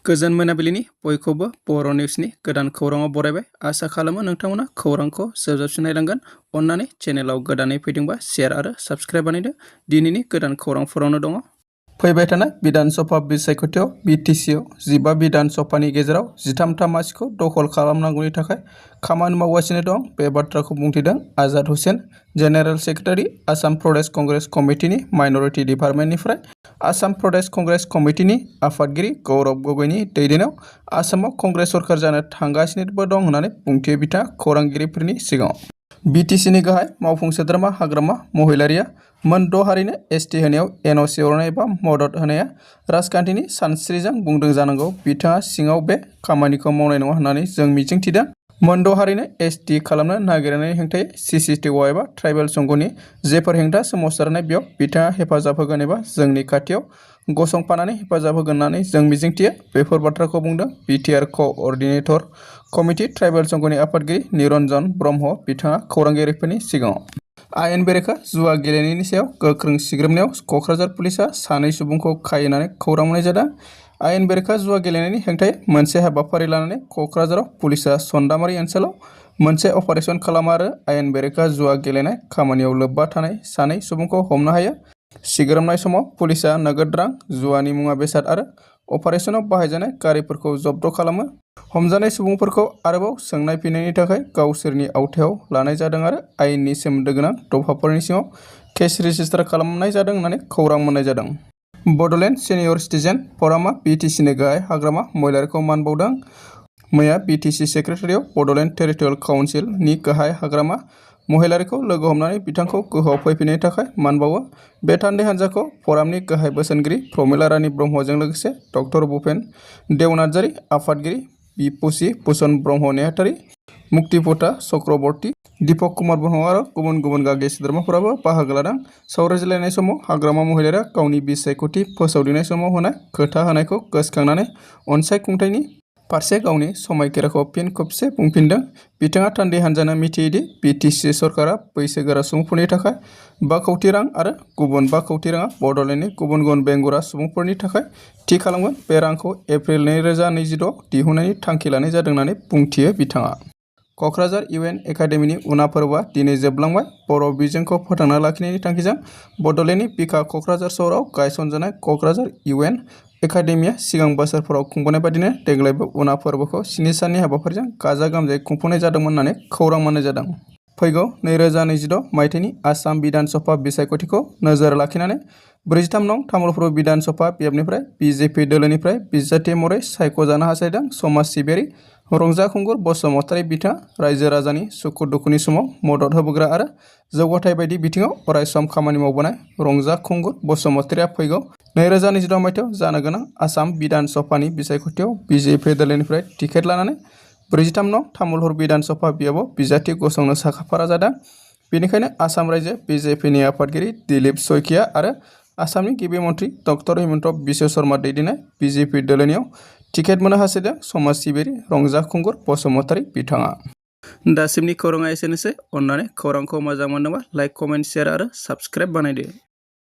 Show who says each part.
Speaker 1: गोजोन मोनाबिलिनि बयखौबो बर' निउसनि गोदान खौराङाव बरायबाय। आसा खालामो नोंथांमोना खौरांखौ जोबजाबसिम नायलांगोन। अन्नानै चेनेलाव गोदानै फैदोंबा शेयार आरो साबस्क्राइब बानायदो। दिनैनि गोदान खौरांफोरावनो दङ। फैबाय थानाय बिधान सभा बिसायख'थियाव बिटिसिआव 15 बिधान सभानि गेजेराव 13था मासिखौ दखल खालामनांगौनि थाखाय खामानि मावगासिनो दं। बे बाथ्राखौ बुंथिदों आजाद हुसेन, जेनेरेल सेक्रेटारि, आसाम प्रदेश कंग्रेस कमिटिनि माइनरिटि डिपार्टमेन्टनिफ्राय। आसाम प्रदेश कंग्रेस कमिटिनि आफादगिरि गौरब गगैनि दैदेननायाव आसामाव कंग्रेस सरकार जानो थांगासिनोबो दं होननानै बुंथियो बिथाङा खौरांगिरिफोरनि सिगाङाव। बिटिसिनि गाहाय मावफुं सोद्रोमा हाग्रामा महिलारिया मोन 6 हारिनो एसटि होनायाव एनअसि हरनाय एबा मदद होनाया राजखान्थिनि सानस्रिजों बुंदों जानांगौ। बिथाङा सिङाव बे खामानिखौ मावनाय नङा होननानै जों मिजिंथिदों। मोन 6 हारिनो एसटि खालामनो नागिरनायनि हेंथायै सिसिटिअ एबा ट्राइबेल संघनि जेफोर हेंथा सोमावसारनाय बेयाव बिथाङा हेफाजाब होगोन एबा जोंनि खाथियाव गसंफानानै हेफाजाब होगोन होननानै जों मिजिंथियो। बेफोर बाथ्राखौ बुंदों बिटिआर क'अर्डिनेटर कमिटि ट्राइबेल संघनि आफादगिरि निरन्जन ब्रह्म। बिथाङा खौरांगिरिफोरनि सिगाङाव आयेन बेरेखा जुवा गेलेनायनि सायाव गोख्रों सिग्रोमनायाव क'क्राझार पुलिसआ 2 सुबुंखौ खायनानै खौरां मोननाय जादों। आयेन बेरेखा जुवा गेलेनायनि हेंथायै मोनसे हाबाफारि लानानै क'क्राझाराव पुलिसआ सन्दामारि ओनसोलाव मोनसे अपारेसन खालामो आरो आयेन बेरेखा जुवा गेलेनाय खामानियाव लोब्बा थानाय 2 सुबुंखौ हमनो हायो। सिग्रोमनाय समाव पुलिसआ नगद रां, जुवानि मुवा बेसाद आरो अपारेशनाव बाहायजानाय गारिफोरखौ जब्द खालामो। हमजानाय सुबुंफोरखौ आरोबाव सोंनाय फिननायनि थाखाय गावसोरनि आवथायाव लानाय जादों आरो आयेननि सोमोन्दो गोनां दफाफोरनि सिङाव केस रेजिस्टार खालामनाय जादों होननानै खौरां मोननाय जादों। बड'लेण्ड सिनियर सिटिजेन फरामआ बिटिसिनि गाहाय हाग्रामा महिलारिखौ मान बावदों। मैया बिटिसि सेक्रेटारियाव बड'लेण्ड टेरिटरियेल काउन्सिल नि गाहाय हाग्रामा महिलारिखौ लोगो हमनानै बिथांखौ गोहोआव फैफिननायनि थाखाय मान बावो। बे थान्दै हान्जाखौ फरामनि गाहाय बोसोनगिरि प्रमिला रानी ब्रह्मजों लोगोसे डक्टर भुपेन देव नार्जारी, आफादगिरि बिपुसि भुषण ब्रह्म नेहाथारि, मुक्तिपथा चक्रबर्ती, दीपक कुमार ब्रह्म आरो गुबुन गुबुन गागि सोद्रोमाफोराबो बाहागो लादों। सावरायज्लायनाय समाव हाग्रामा महिलारिया गावनि बिसायख'थि फोसावदिंनाय समाव होनाय खोथा होनायखौ गोसोखांनानै अनसाय-खुंथायनि फारसे गावनि समायखिराखौ फिन खेबसे बुंफिनदों। बिथाङा थान्दै हान्जानो मिथिहोदि बिटिसि सरकारा बैसोगोरा सुबुंफोरनि थाखाय 5 कौटि रां आरो गुबुन 5 कौटि राङा बड'लेण्डनि गुबुन गुबुन बेंगुरा सुबुंफोरनि थाखाय थि खालामगोन। बे रांखौ एप्रिल 2026 दिहुननायनि थांखि लानाय जादों होननानै बुंथियो बिथाङा। क'क्राझार इउएन एकाडेमिनि उना फोरबोआ दिनै जोबलांबाय। बर' बिजोंखौ फोथांना लाखिनायनि थांखिजों बड'लेण्डनि बिखा क'क्राझार सहराव गायसनजानाय क'क्राझार इउएन एकाडेमिया सिगां बोसोरफोराव खुंबोनाय बादिनो देग्लायबो उना फोरबोखौ 7 साननि हाबाफारिजों गाजा-गोमजायै खुंफुंनाय जादोंमोन होननानै खौरां मोननाय जादों। फैगौ 2026 मायथाइनि आसाम बिधान सभा बिसायख'थिखौ नोजोर लाखिनानै 43 नं तामुलपुर बिधान सभा बियाबनिफ्राय बिजेपि दोलोनिफ्राय बिजाथि महरै सायख'जानो हास्थायदों समाज सिबियारि रंजाखुंगुर बसुमतारी। बिथाङा रायजो-राजानि सुखु-दुखुनि समाव मदद होबोग्रा आरो जौगाथाय बायदि बिथिङाव अरायसम खामानि मावबोनाय रंजाखुंगुर बसुमतारीया फैगौ 2026 मायथाइयाव जानो गोनां आसाम बिधान सभानि बिसायख'थियाव बिजेपि दोलोनिफ्राय टिकेट लानानै 43 नं तामुलपुर बिधान सभा बियाबाव बिजाथि गसंनो साखाफारा जादों। बेनिखायनो आसाम रायजो बिजेपिनि आफादगिरि दिलीप शइकिया आरो आसामनि गिबि मन्थ्रि डक्टर हिमन्त बिश्व शर्मा दैदेननाय बिजेपि दोलोनियाव टिकेट मोननो हास्थायदों समाज सिबियारि रंजाखुंगुर बसुमतारी बिथाङा। दासिमनि खौराङा एसेनोसै। अन्नानै खौरांखौ मोजां मोनदोंबा लाइक, कमेन्ट, शेयार आरो साबस्क्राइब बानायदो।